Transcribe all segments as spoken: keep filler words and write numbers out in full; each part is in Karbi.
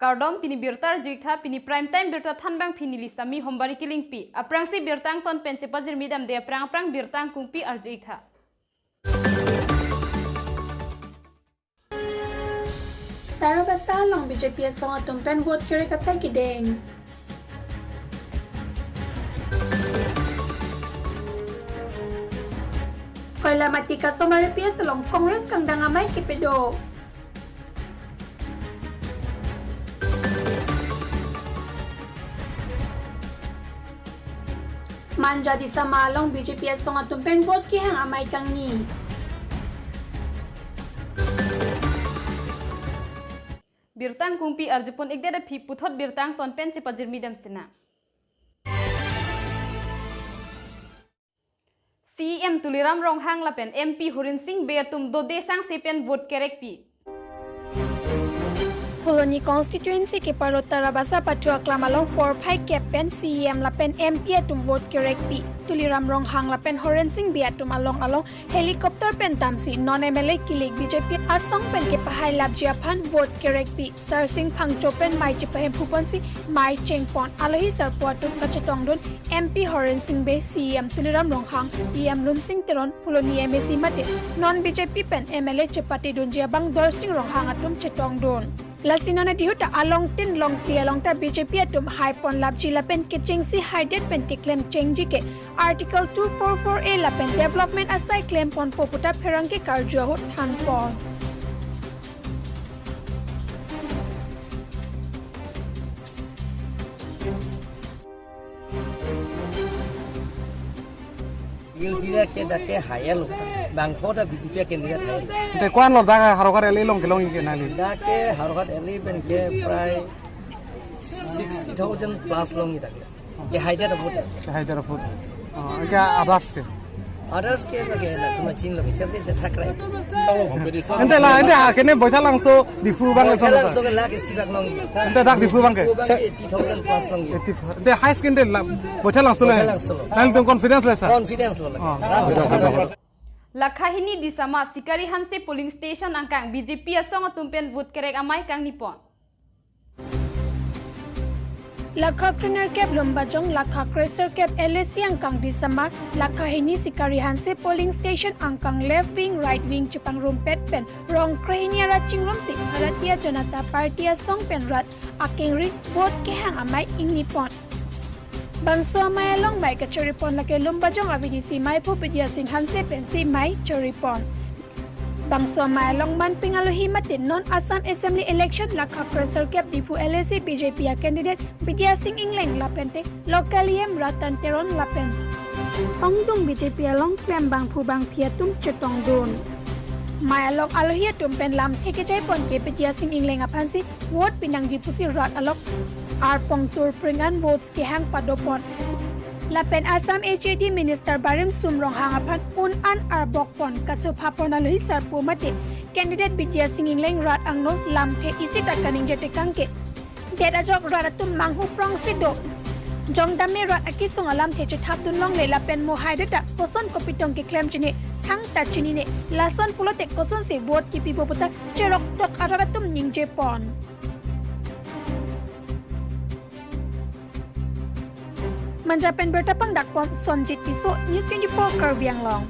Kardom, pini birta arju-ik tha. Pini prime time birta thanbangpi neli Sami Hombari Kilingpi. Aphrangsi birta angton pen chepajirmi damde aphrang aphrang birta angkungpi arju-ik tha. Tarabasa along B J P asong atum pen vote kerek asai kedeng. Koilamati Kasomari P S along Congress kangdang amei kepedo. Manja Disama along B J P asong atum pen vote kehang amei kangni. Birta angkungpi arjupon-ikdet aphi puthot birta angton pen chepajirmi dam sinang. C E M Tuliram Ronghang lapen M P Horen Sing Bey atum dode sangse pen vote kerekpi. Phuloni constituency keparlo Tarabasa pathu aklam along porphai kep pen C E M lapen M P atum vote kerekpi. Tuliram Ronghang lapen Horen Sing Bey atum along along helicopter pen damsi non M L A kilik B J P asong pen kepahailapji aphan vote kerekpi. Sarsing Phangcho pen mei chepahem phuponsi mei chengpon. Alohi sarpo atum kachetongdun M P Horen Sing Bey, C E M Tuliram Ronghang, E M Lunsing Teron, Phuloni M A C mate non B J P pen M L A chepatedunji abang Dorsing Ronghang atum chetongdun. Lasi non adihuta alongtin longkli along ta B J P atum haiponlapji lapen kechengsi haidet pen keklem chengji ke Article two four four A lapen development asai klemponpo puta pherangke karju ahut thanpon. Gilsira ke dak ke hayal lo. Bangpho ta B J P candidate hai. Te ko-an lo dak Howraghat L A along kelongji ke nangli? Dak ke Howraghat L A pen ke prai sixty thousand plus longji dak ke. Ke haidet apot. Ke haidet apot. Oh, ke others ke? Others ke lage na tuma chin lage, char se thak rai. Ante la, ante ha kene Baithalangso Diphu abang. Baithalangso ke lake sibak long. Ante dak Diphu abang ke? Diphu abang ke eighty thousand plus long. Eighty, ante highest ke ante la Baithalangso le. Baithalangso lo. Nangtum confidence le sa? Confidence lo lake. Oh. Lakha hini Disama Sikari Hanse polling station angkang B J P asong atum pen vote kerek amei kangnipon. Lakha krenerkep Lumbajong, lakha kresirkep L A C angkang Disama, lakha hini Sikari Hanse polling station angkang left wing, right wing chepangrumpet pen rong krehini arat chingrumsi Bharatiya Janata Party asong pen rat akengri vote kehang amei ingnipon. Bangso amei along mei kachoripon lake Lumbajong a V D C meiphu Bidya Sing Hanse pensi mei choripon. Bangso amei along manping alohi mate non Assam Assembly election lakha kresirkep Diphu L A C B J P a candidate Bidya Sing Engleng lapente local E M Ratan Teron lapen ongdung B J P along klembangphu bangphi atum chetongdun. Mei along alohi atum pen lamthe kejaipon ke Bidya Sing Engleng aphansi vote pinangji pusi rat along arpong turpring an votes kehang padopon. Lapen Assam H A D Minister Barimsum Ronghang aphan un an arbokpon, kachophapon alohi sarpo mate candidate Bidya Sing Engleng rat angno lamthe isi ta kaningje tekang ke det ajok rat atum manghu prongsi do. Jongdam me rat akesung alamthe chethapdun longle lapen mo haidet ta koson kopitong keklem chini thangta chinine, lason pulote kosonsi vote kipipo puta cheroktok arat atum ningjepon. Manja pen birta pangdakpon Sonjit Tisso, News twenty-four Karbi Anglong.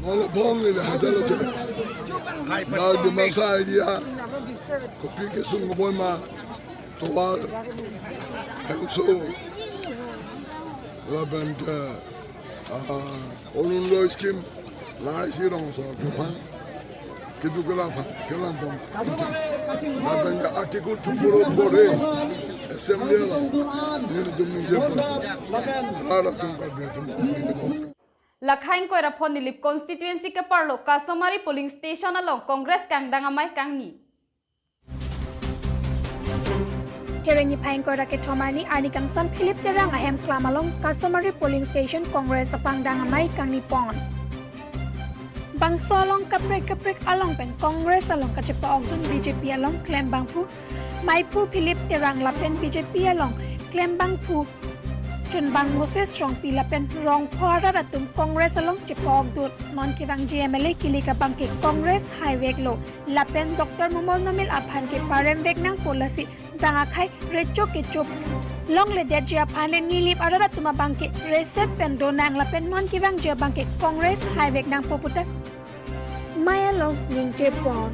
Nala bong le hajalo ke. Na di masa idea. Kopi kesung kebon ma. Tovar, Hemso, lapen ke, ah, Orunodoi scheme, lahai si rongso kephan, kedo kelang phan, kelang pon. Lapen ke Article two four four A, Assembly along, nelitum ningje pon. Rara tum ka dia tum. Lakha ingkoi ra pho Nilip constituency keparlo Kasomari polling station along Congress kangdang amei kangni. Thereni phai ingkoi ra kethom arni, arni kangsam Philip Terang ahem klam along Kasomari polling station Congress apangdang amei kangnipon. Bangso along kaprek kaprek along pen Congress along kachepa-okdun B J P along klembangphu meiphu Philip Terang lapen B J P along klembangphu chunbang Moses Rongpi lapen Rongphar arat atum Congress along chepokdun. Non kevangji M L A kilik abangke Congress haiveklo lapen Doctor Mumol Nomil aphan ke paremvek nangpo, lasi bang akhei recho kecho longledetji aphan le Nilip arat atum abangke reset pen donang lapen non kevangji abangke Congress haivek nangpo puta mei along ningjepon.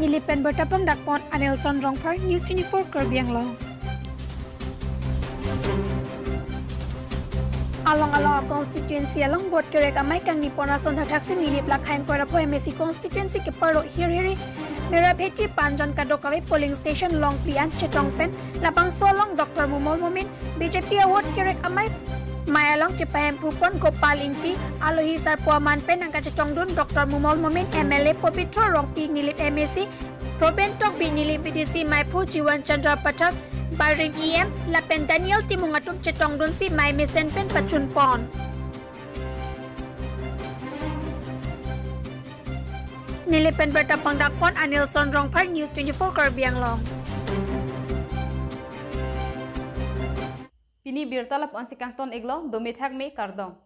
Nilip pen birta pangdakpon Anilson Rongphar, News twenty-four Karbi Anglong. Along along a-constituency along vote kerek amei kangnipon ason thakthaksi Nilip lakhai ingkoi ra pho M A C constituency keparo Hirhiri, Merapheti, Panjan kadokave polling station longpli an chetong pen labangso along Doctor Mumol Momin, B J P a-vote kerek amei, mei along chepahempupon Gopal Ingti, alohi sarpo aman pen nangkachetongdun Doctor Mumol Momin, M L A Pobitro Rongpi, Nilip M A C Proben Tokbi, Nilip B D C meiphu Jiwan Chandra Pathak, Baring E M lapen Daniel Timung atum chetongdunsi mei mesen pen pachunpon. Nilip pen birta pangdakpon Anilson Rongphar, News twenty-four Karbi Anglong. Pini birta lapu-ansi kangton-iklo, dome thakme, kardom.